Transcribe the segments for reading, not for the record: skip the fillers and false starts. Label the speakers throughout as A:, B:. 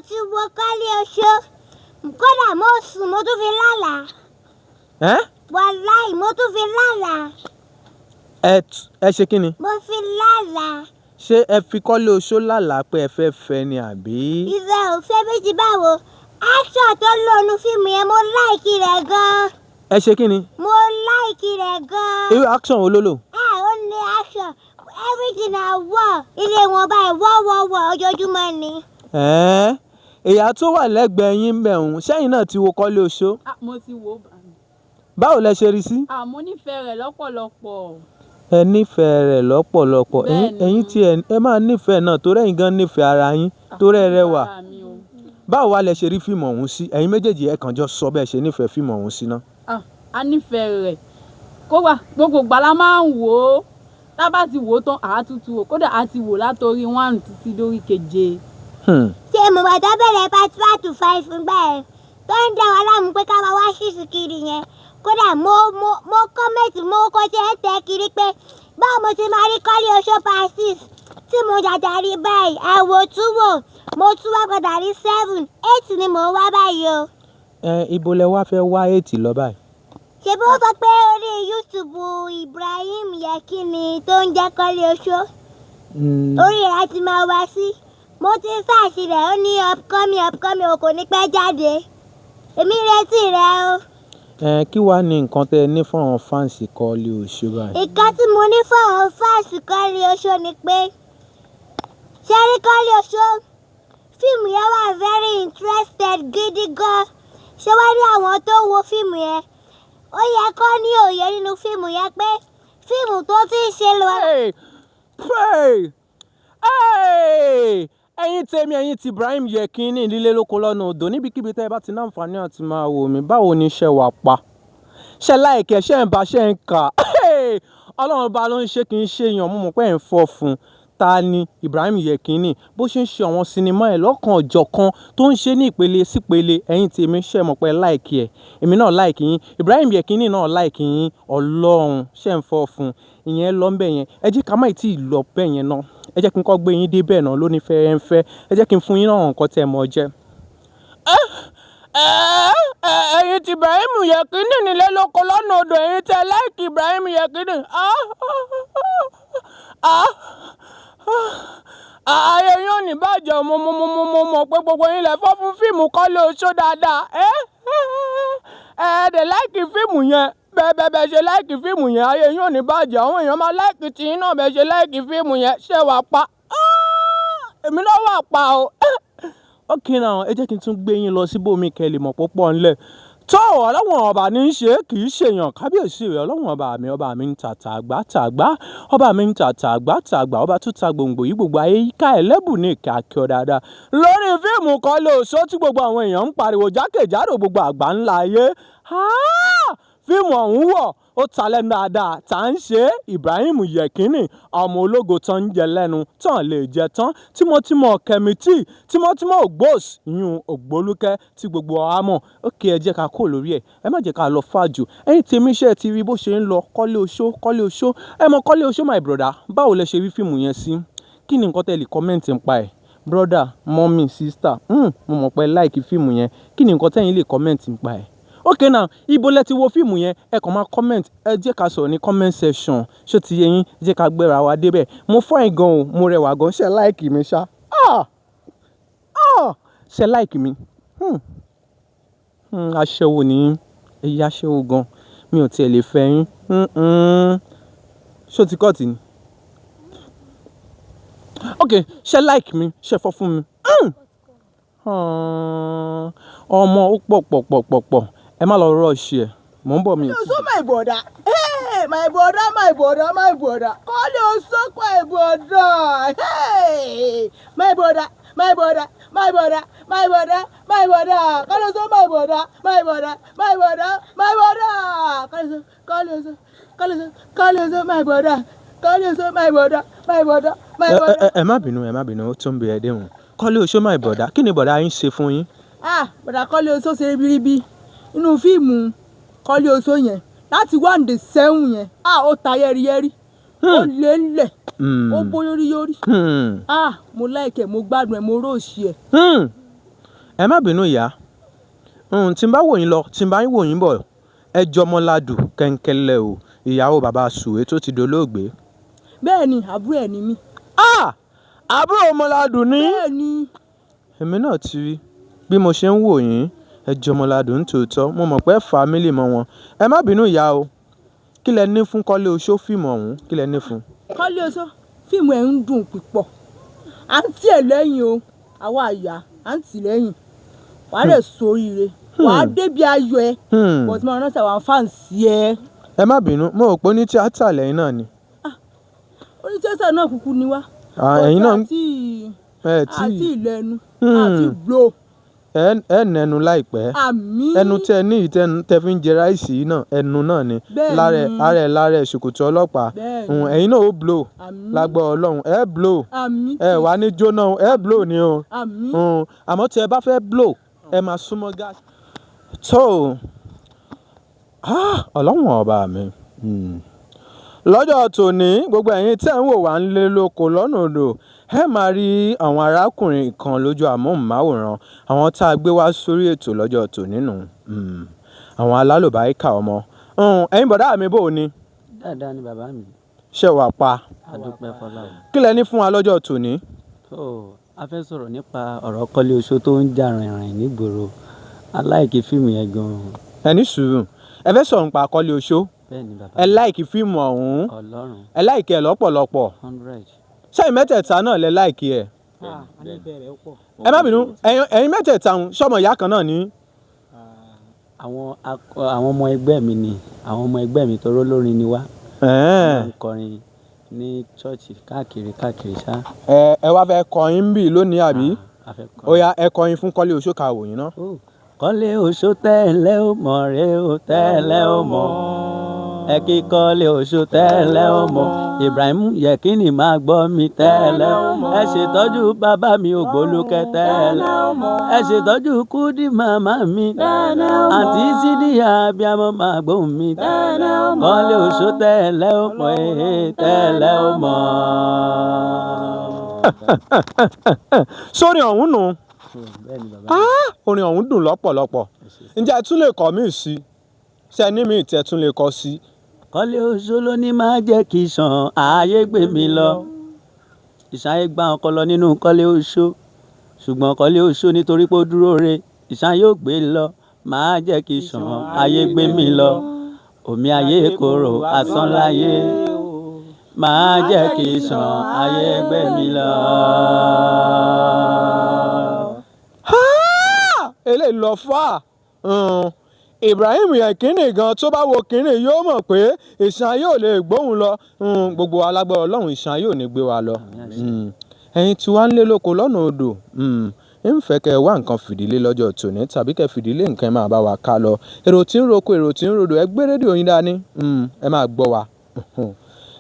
A: Ti wo Kọ́lé Oṣó, kódà mo sùn, mo tún fi lálàá.
B: Ẹ́.
A: Wàláì, mo tún fi lálàá.
B: Ẹ ṣe kí ni?
A: Mo fi lálàá.
B: Ṣé ẹ fi Kọ́lé Oṣó lálàá pé ẹ fẹ́ fẹ́ ni àbí?
A: Ìfẹ́ ò fẹ́ bí ti báwo. Action tó lò nínú fíìmù yẹn, mo like rẹ̀ gan-an.
B: Ẹ ṣe kí ni?
A: Mo like rẹ̀ gan-an.
B: Irú action wo ló lò?
A: Ah, ó ní action, everything na wọ̀ ilé wọn báyìí, wọ́ wọ́ wọ́ ojoojúmọ́ ni.
B: Ẹ́ẹ́, ìyá tó wà lẹ́gbẹ̀ẹ́ yín bẹ̀hùn sẹ́yìn náà ti wo Kọ́lé Oṣó?
C: Ah, mo ti wò ó, bàmí.
B: Báwo lẹ ṣe rí sí?
C: Ah, mo nífẹ̀ẹ́ rẹ̀ lọ́pọ̀lọpọ̀.
B: Ẹ nífẹ̀ẹ́ rẹ̀ lọ́pọ̀lọpọ̀.
C: Bẹ́ẹ̀ni.
B: Ẹ̀yin tí ẹ máa nífẹ̀ẹ́ náà torí ẹ̀yin gan nífẹ̀ẹ́ ara yín torí ẹ rẹwà.
C: Ara mi o.
B: Báwo wá lẹ ṣe rí fíìmù ọ̀hún sí? Ẹ̀yin méjèèjì, ẹ kàn jọ sọ bẹ́ẹ̀ ṣe nífẹ̀ẹ́ fíìmù ọ̀hún sí ná.
C: Ah, a nífẹ̀ẹ́ rẹ̀ kó wà, gbogbo ìgbà la máa ń wò ó. Tá a bá ti wò ó tán, àá tútù wò. Kódà a ti wò látòrí 1 títí dórí keje.
A: Ṣé mo wà tó bẹ̀rẹ̀ part 1 to 5 ńgbà ẹ̀ tó ń dá wa láàmú pé ká máa wá ṣìṣì kiri yẹn? Kódà mo comment, mo kọ́ ṣe ń tẹ́ kiri pé báwo mo ti máa rí Kọ́lé Oṣó part 6 tí mo jàjà rí báyìí. Àwòtúwò, mo tún wá padà rí 7, 8 ni mò ń wá báyìí o.
B: Ẹ ibo lẹ wá fẹ́ wá 8 lọ báyìí?
A: Ṣé bó sọ pé orí YouTube Ibrahim Yekini tó ń jẹ́ Kọ́lé Oṣó, orí rẹ̀ á ti máa wá sí. Mo ti ń search rẹ̀, ó ní upcoming, upcoming, o kò ní pẹ́ jáde. Èmi retí rẹ̀ o.
B: Ẹ kí wàá ní nǹkan tẹ́ ẹ ní fún àwọn fans Kọ́lé Oṣó báyìí?
A: Nǹkan tí mo ní fún àwọn fans Kọ́lé Oṣó ni pé, ṣé rí Kọ́lé Oṣó, fíìmù yẹn wà very interested gidi gan. Ṣé wá rí àwọn tó ń wo fíìmù yẹn, ó yẹ kó ní òye nínú fíìmù yẹn pé fíìmù tó ti ń ṣe lọ.
B: Hey! Pray! Hey! Ẹ̀yin tèmi, ẹ̀yin tí Ibrahim Yekini nílé lóko lọ́nà odò, níbikíbi tẹ́ ẹ bá ti ní àǹfààní àti máa wò mí, báwo ni iṣẹ́ wà pa? Ṣé like ẹ, ṣé ń bá, ṣé ń kà? Ọlọ́run ọba ló ń ṣe, kì í ṣe èèyàn. Mo mọ̀ pé ẹ̀ ń fọ́ fún un. Ta ni Ibrahim Yekini? Bó ṣe ń ṣe àwọn sinimá ẹ̀ lọ́kàn ọ̀jọ̀kan tó ń ṣe ní ìpele sípele. Ẹ̀yin tèmi, ṣé mọ̀ pé like ẹ̀? Èmi náà like yín. Ibrahim Yekini náà like yín. Ọlọ́run, ṣé ń fọ́ fún un? Ìyẹn lọ bẹ́ẹ̀ yẹn. Ẹ jẹ́ ká má ì tí ì lọ bẹ́ẹ̀ yẹn ná. Ẹ jẹ́ kí n kọ́ gbé yín dé bẹ́ẹ̀ náà lóní fẹ́ẹ́rẹ́fẹ́. Ẹ jẹ́ kí n fún yín náà nǹkan tí ẹ mọ̀ jẹ. Ẹ̀yin tí Ibrahim Yekini nílé lóko lọ́nà odò, ẹ̀yin tí ẹ like Ibrahim Yekini. Ayé yín ò ní bàjẹ́. Mo mọ̀ pé gbogbo yín lẹ fọ́ fún fíìmù Kọ́lé Oṣó dáadáa. Ẹ ẹ dẹ̀ like fíìmù yẹn. Bẹ́ẹ̀ bẹ́ẹ̀ bẹ́ẹ̀ ṣe like fíìmù yẹn, ayé yín ò ní bàjẹ́. Àwọn èèyàn máa like tiyín náà bẹ́ẹ̀ ṣe like fíìmù yẹn. Ṣé wàá pa? Èmi náà wà pa o. Okay now, ẹ jẹ́ kí n tún gbé yín lọ síbòmí kẹ́ lè mọ̀ púpọ̀ ńlẹ̀. Tó Ọlọ́run ọba ní í ṣe, kì í ṣèyàn. Kábíyèsí rẹ̀ Ọlọ́run ọba mi, ọba mi ń ta tàgbà tàgbà, ọba mi ń ta tàgbà tàgbà, ọba tó ta gbòǹgbò yìí gbogbo ayé yíká ẹlẹ́bùn ní ìkà akíọ́ dáadáa. Lórí fíìmù Kọ́lé Oṣó tí gbogbo àwọn èèyàn ń pariwo jákèjádò gbogbo àgbà ńlá ayé. Fíìmù ọ̀hún wọ̀, ó ta lẹ́nu dáadáa. Tá ń ṣe Ibrahim Yekini, ọmọ ológo tán ń jẹ lẹ́nu tán lè jẹ tán, tímọ́tímọ́ Kẹ́mítì, tímọ́tímọ́ Ògbós yún Ògbólúkẹ́ tí gbogbo wa mọ̀. Okay, ẹ jẹ́ ká kúrò lórí ẹ̀. Ẹ má jẹ́ ká lọ fà jù. Ẹ̀yin tèmi, ṣé ẹ ti rí bó ṣe ń lọ? Kọ́lé Oṣó, Kọ́lé Oṣó. Ẹ mọ Kọ́lé Oṣó, my brother. Báwo lẹ ṣe rí fíìmù yẹn sí? Kí ni nǹkan tẹ́ lè comment nípa ẹ̀? Brother, mummy, sister, mo mọ̀ pé like fíìmù yẹn. Kí ni nǹkan tẹ́yin lè comment nípa ẹ̀? Okay now, ibo lẹ ti wo fíìmù yẹn? Ẹ kàn máa comment. Ẹ jẹ́ ká sọ̀rọ̀ ní comment section. Ṣé ó ti yé yín? Ẹ jẹ́ ká gbéra wa dé bẹ̀. Mo fine gan o, mo rẹwà gan. Ṣé ẹ like mi ṣá? Ah! Ah! Ṣé ẹ like mi? Hmm. Aṣẹ́wó ni yín. Ẹ yá aṣẹ́wó gan. Mi ò tí è lè fẹ́ yín. Ṣé o ti cut ni? Okay, ṣé ẹ like mi? Ṣé ẹ fọ́ fún mi? Hmm. Ọmọ ó pọ̀ pọ̀ pọ̀ pọ̀ pọ̀. Ẹ má lọ rush ẹ̀. Mò ń bọ̀, mi ò tí
D: Oṣó, my brother. Hey, my brother, my brother, my brother. Kọ́lé Oṣó, my brother. Hey, my brother, my brother, my brother, my brother, my brother. Kọ́lé Oṣó, my brother, my brother, my brother, my brother. Kọ́lé Oṣó, Kọ́lé Oṣó, Kọ́lé Oṣó, Kọ́lé Oṣó, my brother. Kọ́lé Oṣó, my brother, my brother, my
B: Ẹ
D: brother.
B: ẹ má bínú, ẹ má bínú, ó tún bí ẹ déhùn. Kọ́lé Oṣó, my brother. Kí ni bọ̀dá yín ṣe fún yín?
D: Ah, bọ̀dà Kọ́lé Oṣó ṣe ribiribi nínú fíìmù Kọ́lé Oṣó yẹn láti 1 dé 7 yẹn. Ah, ó ta yẹ́rìyẹ́rì, ó lé ńlẹ̀, ó bó yóríyórí. Ah, mo like ẹ̀, mo gbádùn ẹ̀, mo róòṣì ẹ̀.
B: Ẹ má bínú ìyá, tí n bá wò yín lọ, tí n bá wò yín bọ̀, ẹ jọmọládù kẹ́ńkẹ́lẹ́ o, ìyàwó bàbá Sùwé tó ti dolóògbé.
D: Bẹ́ẹ̀ ni, àbúrò ẹ̀ ni mí.
B: Ah! Àbúrò Ọmọládùn ni.
D: Bẹ́ẹ̀ ni.
B: Èmi náà ti rí bí mo ṣe ń wò yín, ẹ jọmọládùn ní tòótọ́. Mo mọ̀ pé fàmílì mọ́ wọn. Ẹ má bínú ìyá o. Kí lẹ ní fún Kọ́lé Oṣó fíìmù ọ̀hún? Kí lẹ ní fún?
D: Kọ́lé Oṣó fíìmù ẹ̀ ń dùn púpọ̀. À ń tì ẹ́ lẹ́yìn o, àwa àyà à ń tì lẹ́yìn. Wàá lè soríire, wàá débi ayọ̀ ẹ. But mo rántí àwọn fáǹsì ẹ.
B: Ẹ má bínú, mo rò pé ní tíátà lẹ́yìn náà ni.
D: Onítìátà náà kúkú ni wá.
B: Ẹ̀yin náà
D: àti ìlẹ́nu, àti blow.
B: Ẹ nẹnu láìpẹ́.
D: Àmín.
B: Ẹnu tẹ ní yìí tẹ fi ń jẹ ráìsì yìí náà, ẹnu náà ni. Lára ẹ̀ ṣòkòtò ọlọ́pàá. Ẹ̀yin náà ó blow. Lágbára Ọlọ́run, ẹ blow.
D: Àmín.
B: Ẹ wà ní jóná, ẹ blow ni o.
D: Àmín.
B: Àmọ́ tí ẹ bá fẹ́ blow, ẹ máa súnmọ́ gáàsì. Tó, Ọlọ́run ọba mi. Lọ́jọ́ tòní, gbogbo ẹ̀yin tí ẹ̀ ń wò wá ń lé lóko lọ́nà odò, ẹ máa rí àwọn arákùnrin kan lójú amóhùnmáwòrán, àwọn tá a gbé wá sórí ètò lọ́jọ́ tòní nù. Àwọn alálùbáríkà ọmọ. Ẹ̀yin bọ̀dá mi, bò ni?
E: Dáadáa ni bàbá mi.
B: Ṣé wà pa?
E: A dúpẹ́ fọlọ́run.
B: Kí lẹ ní fún wa lọ́jọ́ tòní?
E: Ó, a fẹ́ sọ̀rọ̀ nípa ọ̀rọ̀ Kọ́lé Oṣó tó ń jà rìnrìn nígboro. A like fíìmù yẹn gan-an.
B: Ẹ ní sùúrù. Ẹ fẹ́ sọ̀rọ̀ nípa Kọ́lé Oṣó.
E: Bẹ́ẹ̀ ni bàbá
B: Ẹ
E: mi.
B: like fíìmù ọ̀hún.
E: Ọlọ́run.
B: Ẹ like ẹ̀ lọ́pọ̀lọpọ̀.
E: 100.
B: Ṣẹ́yìn mẹ́tẹ̀ẹ̀ta náà lẹ like ẹ̀?
D: A nífẹ̀ẹ́ rẹ̀ pọ̀.
B: Ẹ má bínú, ẹ̀yin mẹ́tẹ̀ẹ̀ta ń ṣọmọ ìyá kan náà ní?
E: Àwọn ọmọ ẹgbẹ́ mi ni, àwọn ọmọ ẹgbẹ́ mi torí olórin ni wá. Wọ́n ń kọrin ní ṣọ́ọ̀ṣì káàkiri káàkiri ṣá.
B: Ẹ wá fẹ́ kọrin bí lónìí àbí?
E: A fẹ́ kọrin.
B: Ó yá, ẹ kọrin fún Kọ́lé Oṣó ká wò yín ná.
E: Kọ́lé Oṣó tẹ́lẹ̀ ó mọ̀ rè ó, tẹ́lẹ̀ ó mọ̀. Ẹ kí Kọ́lé Oṣó tẹ́lẹ̀ ó mọ̀. Ibrahim Yekini máa gbọ́ mi tẹ́lẹ̀. Ẹ ṣètọ́jú bàbá mi Ògbólúkẹ́ tẹ́lẹ̀. Ẹ ṣètọ́jú Kúdí màmá mi. Àǹtí Sídìyà abiyamọ máa gbóhùn mi. Kọ́lé Oṣó tẹ́lẹ̀ ó mọ̀ ee tẹ́lẹ̀ ó mọ̀.
B: Sórí ọ̀hún nù.
E: Bẹ́ẹ̀ ni bàbá.
B: Orin ọ̀hún dùn lọ́pọ̀lọpọ̀. Ǹjẹ́ ẹ tún lè kọ mí sí? Ṣé ẹ ní mi tí ẹ tún lè kọ sí?
E: Kọ́lé Oṣó ló ní máa jẹ́ kí ìṣàn ààyè gbé mi lọ. Ìṣàn ayé gbá ọkọ lọ nínú Kọ́lé Oṣó. Ṣùgbọ́n Kọ́lé Oṣó nítorí pé ó dúró re, ìṣàn yóò gbé lọ. Máa jẹ́ kí ìṣàn ayé gbé mi lọ. Omi ayé korò asán láyé. Máa jẹ́ kí ìṣàn ayé gbé mi lọ.
B: Eléyìí lọ fà. Ibrahim Yekini gan tó bá wo kínní yóò mọ̀ pé ìṣàn yóò lè gbóhùn lọ. Gbogbo alágbára Ọlọ́run, ìṣàn yóò ní gbé wa lọ. Ẹ̀yin tí wàá ń lé lóko lọ́nà odò, ń fẹ́ kẹ́ ẹ wá nǹkan fìdílé lọ́jọ́ tòní tàbí kẹ́ fìdílé nǹkan, ẹ máa bá wa ká lọ. Èrò tí ń roko, èrò tí ń rodò, ẹ gbé rédíò yín dání, ẹ máa gbọ́ wa.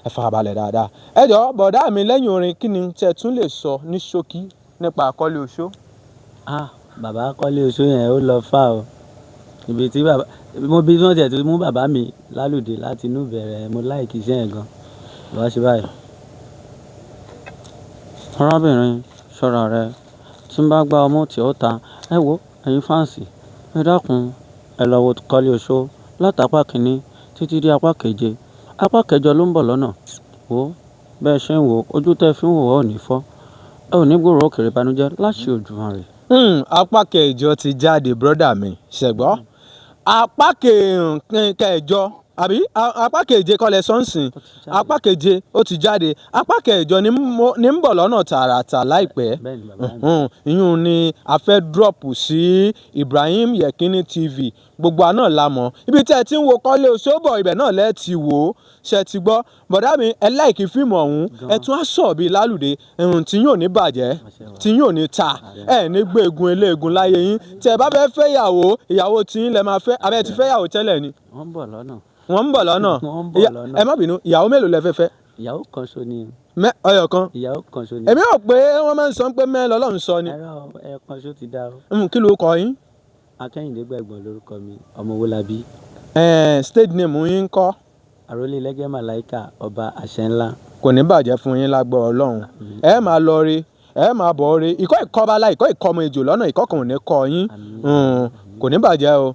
B: Ẹ farabalẹ̀ dáadáa. Ẹ jọ̀ọ́ bọ̀dá mi, lẹ́yìn orin, kí ni tẹ́ tún lè sọ ní ṣókí nípa Kọ́lé Oṣó?
E: Ah, bàbá, Kọ́lé Oṣó yẹn ó lọ fà o. Ibi tí bàbá mo bí wọ́n tiẹ̀ ti mú bàbá mi lálùdé láti inú ìbẹ̀rẹ̀, mo like iṣẹ́ yẹn gan. Bàbá ṣe báyìí. Arábìnrin, ṣọ́ra rẹ, tí n bá gbá ọmú tí ó ta. Ẹ wo ẹ̀yin fans, ẹ dákun, ẹ lọ wo Kọ́lé Oṣó láti apá kìíní títí dé apá keje. Apá kẹjọ ló ń bọ̀ lọ́nà. Wo bẹ́ẹ̀ ṣe ń wò, ojú tẹ fi ń wò ó ò ní fọ́. Ẹ ò ní gbúròó òkèèrè ìbànújẹ́ láṣẹ Olódùmarè.
B: Apá kẹjọ ti jáde, brọ́dà mi, ṣẹ̀gbọ́ apá kẹjọ àbí apá keje kọ́lẹ̀ sọ́nsìn? Apá keje ó ti jáde, apá kẹjọ ní ń bọ̀ lọ́nà tààràtà láìpẹ́.
E: Bẹ́ẹ̀ni bàbá mi.
B: Ìyún ni a fẹ́ drop sí Ibrahim Yekini TV. Gbogbo àná la mọ̀ ibi tí ẹ ti ń wo Kọ́lé Oṣó bọ̀, ibẹ̀ náà lẹ́ẹ̀ ti wò ó. Ṣe ti gbọ́ bọ̀dá mi? Ẹ like fíìmù ọ̀hún, ẹ tún á sọ̀ bíi lálùdé tí yóò ní bàjẹ́, tí yóò ní ta, ẹ ní gbé egun eléegun láyé yín. Tí ẹ bá fẹ́ fẹ́ ìyàwó, ìyàwó tí yín lẹ máa fẹ́, abẹ́ ti fẹ́ ìyàwó tẹ́lẹ̀ ni?
E: Wọ́n ń bọ̀ lọ́nà.
B: Wọ́n ń bọ̀ lọ́nà.
E: Wọ́n ń bọ̀ lọ́nà.
B: Ẹ má bínú, ìyàwó mélòó lẹ fẹ́ fẹ́?
E: Ìyàwó kan ṣo ni.
B: Mẹ́ ọyọ kan?
E: Ìyàwó kan ṣo ni.
B: Èmi rò pé wọ́n máa ń sọ pé mẹ́ lọ́lọ́run sọ ni.
E: Ẹ̀rọ ẹ̀kan ṣo ti dá o.
B: Kí ló kọ yín?
E: Akẹ́yìndé Gbẹ̀gbọ̀n lórúkọ mi, ọmọ Owólabí.
B: Stage name yín ń kọ́?
E: Àrólé Lẹ́gẹ́ Màláíkà, ọba àṣẹ ńlá.
B: Kò ní bàjẹ́ fún yín lágbọ́ Ọlọ́run. Ẹ máa lọ rí. Ẹ máa bọ̀ ọ́re. Ìkọ́ ìkọ́balá, ìkọ́ ìkọ́mọ ejò lọ́nà, ìkọ́ kan ò ní kọ́ yín. Kò ní bàjẹ́ o.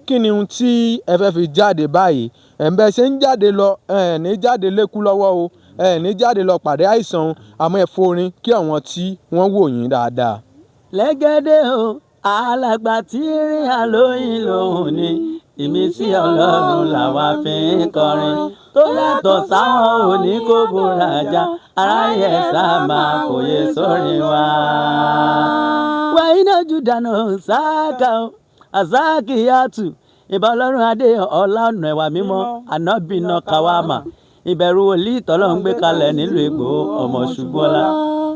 B: Kí ni ohun tí ẹ fẹ́ fi jáde báyìí? Ẹ̀ ń bẹ ṣe ń jáde lọ, ẹ ní jáde lékú lọ́wọ́ o, ẹ ní jáde lọ pàdé àìsàn o, àmọ́ ẹ forin kí àwọn tí wọ́n wò yín dáadáa.
E: Lẹ́gẹ́dẹ́ o, alàgbà tí rí àlóyìn lòun ni ìmísí Ọlọ́run làwa fi ń kọrin tó yàtọ̀ sáwọn oníkóbórajà aráyé sá máa fòye sórí wa. Wàyínà júdànà sáàkà o àsáàkìyàtù ìbà Ọlọ́run adé ọlá ọ̀nà ẹ̀wà mímọ́ ànábìnà kàwámà ìbẹ̀rù wòlíì tọ́lọ́ ń gbé kalẹ̀ nílùú Ìgbòho ọmọ Ṣubúọlá.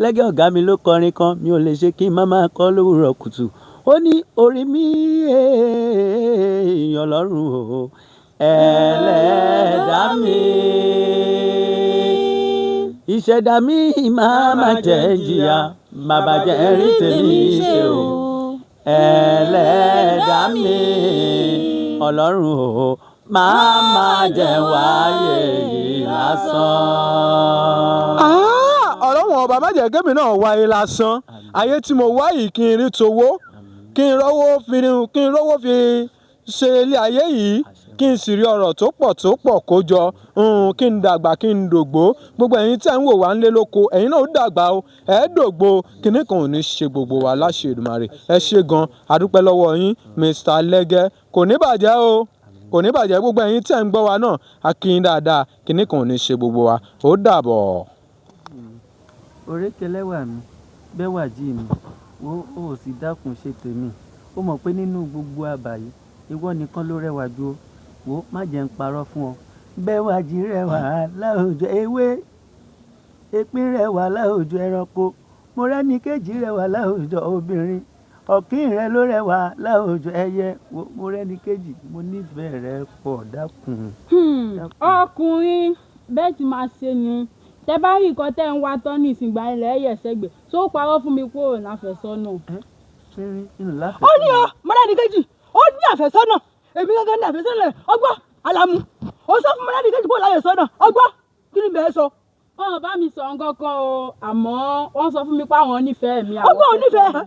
E: Lẹ́gẹ́ ọ̀gá mi ló kọrin kan, mi ò lè ṣe kí n má máa kọ́ lówùrọ̀ kùtù. Ó ní orí mi èèyàn lọ́rùn o, ẹlẹ́dàá mi. Ìṣẹ̀dá mi máa ma jẹ́ jìyà, má bàjẹ́ rí tèmi ṣe o. Ẹlẹ́dàá mi, Ọlọ́run o, máa ma jẹ́ wáyé yìí lásán.
B: Ah, Ọlọ́run ọba, má jẹ́ kémi náà wáyé lásán. Ayé tí mo wá yìí, kí n rí towó, kí n rówó fi ṣe ilé ayé yìí, kí n sì rí ọrọ̀ tó pọ̀ tó pọ̀ kó jọ, kí n dàgbà, kí n dògbó. Gbogbo ẹ̀yin tí ẹ̀ ń wò wá ń lé lóko, ẹ̀yin náà ó dàgbà o, ẹ̀ dògbó. Kinní kan ò ní ṣe gbogbo wa láṣẹ Èdùmàrè. Ẹ ṣé gan, a dúpẹ́ lọ́wọ́ yín, Mr. Lẹ́gẹ́. Kò ní bàjẹ́ o, kò ní bàjẹ́. Gbogbo ẹ̀yin tí ẹ̀ ń gbọ́ wa náà, a kí yín dáadáa. Kinní kan ò ní ṣe gbogbo wa. Ó dàbọ̀.
E: Òrékelẹ́wà mi, bẹ́wàjí mi, wo ó sì dákun ṣe tèmi. Ó mọ̀ pé nínú gbogbo àbá yìí, ìwọ nìkan ló rẹwà jù o. Wo má jẹ́ ń parọ́ fún ọ. Bẹ́wàjí rẹwà láwùjọ ewé, èpín rẹwà láwùjọ ẹranko, mo rẹ́ni kejì rẹwà láwùjọ obìnrin, ọ̀kín rẹ ló rẹwà láwùjọ ẹyẹ. Wo mo rẹ́ni kejì, mo nífẹ̀ẹ́ rẹ pọ̀, dákun.
C: Ọkùnrin bẹ́ẹ̀ ti máa ṣe ni tẹ bá rí nǹkan tẹ́ ń wá tán ní ìsìngbà ilẹ̀ ẹ̀yẹ̀ sẹ́gbẹ̀ tó parọ́ fún mi pé òun àfẹ́sọ́nà.
E: Fínrín inú láfẹ̀ẹ́.
D: Ó ní ọ Mọ́ládìkejì, ó ní àfẹ́sọ́nà. Èmi gángan ní àfẹ́sọ́nà rẹ̀. Ọgbọ́n Àlàmú, ó sọ fún Mọ́ládìkejì pé ó láfẹ́sọ́nà. Ọgbọ́n, kí ni bẹ́ẹ̀ sọ?
C: Wọn ò bá mi sọ nǹkan kan o, àmọ́ wọ́n sọ fún mi pé àwọn nífẹ̀ẹ́ mi.
D: Ọgbọ́n, ò nífẹ̀ẹ́,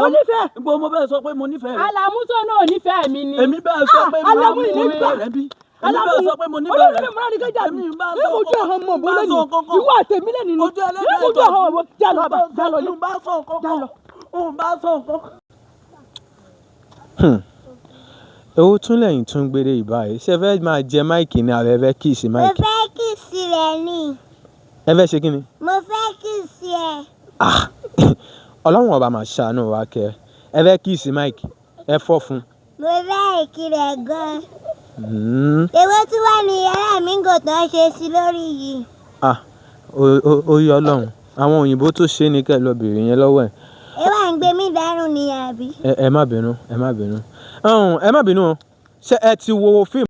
D: ò nífẹ̀ẹ́.
E: Ibo mo bẹ́ẹ̀ sọ pé mo nífẹ̀ẹ́ rẹ?
C: Àlàmú tó náà ò nífẹ̀ẹ́ mi ni.
E: Èmi bẹ́ẹ̀ sọ pé mo
D: Àlàmú yìí ní gbà.
E: nífẹ̀ẹ́ rẹ bí? Èmi bẹ́ẹ̀ sọ pé mo nífẹ̀ẹ́ rẹ?
D: Olórí Mọ́ládìkejì àbí
E: Èmi bá
D: ní
E: sọ
D: fojú ẹ̀hán mọ̀ bó
E: bá
D: lẹ́nu
E: sọ kankan.
D: ìwọ àtẹ̀mí lẹ́nu ni
E: Ojú ẹlẹ́dàá
D: ní fojú
E: ẹ̀tọ́.
D: ẹ̀hán mọ̀. Jálọ bá jálọ ní.
E: N bá sọ kankan.
D: Jálọ.
E: N bá sọ kankan.
B: Owó tún lẹ́yìn tún gbére ìbáyìí. Ṣé ẹ fẹ́ máa jẹ mic ní àbí ẹ fẹ́ kiss
A: Mo
B: mic?
A: Fẹ́ kiss rẹ̀ ni.
B: Ẹ fẹ́ ṣe kí ni?
A: Mo fẹ́ kiss ẹ.
B: Ah! Ọlọ́run ọba máa ṣàánú wa kẹ́. Ẹ fẹ́ kiss mic, ẹ fọ́ fún.
A: Mo fẹ́ ìkí rẹ̀ gan.
B: Hmm.
A: Èwo tí wà ní yàrá mi gò tán ṣe sí lórí yìí?
B: Ah, ó yọ Ọlọ́run. Àwọn òyìnbó tó ṣe é ní kẹ́ ẹ lọ bèrè yẹn lọ́wọ́ ẹ̀.
A: Ẹ wà ń gbé mi dànù ni àbí?
B: Ẹ má bínú, ẹ má bínú. Ẹ má bínú o. Ṣé ẹ ti wo fíìmù?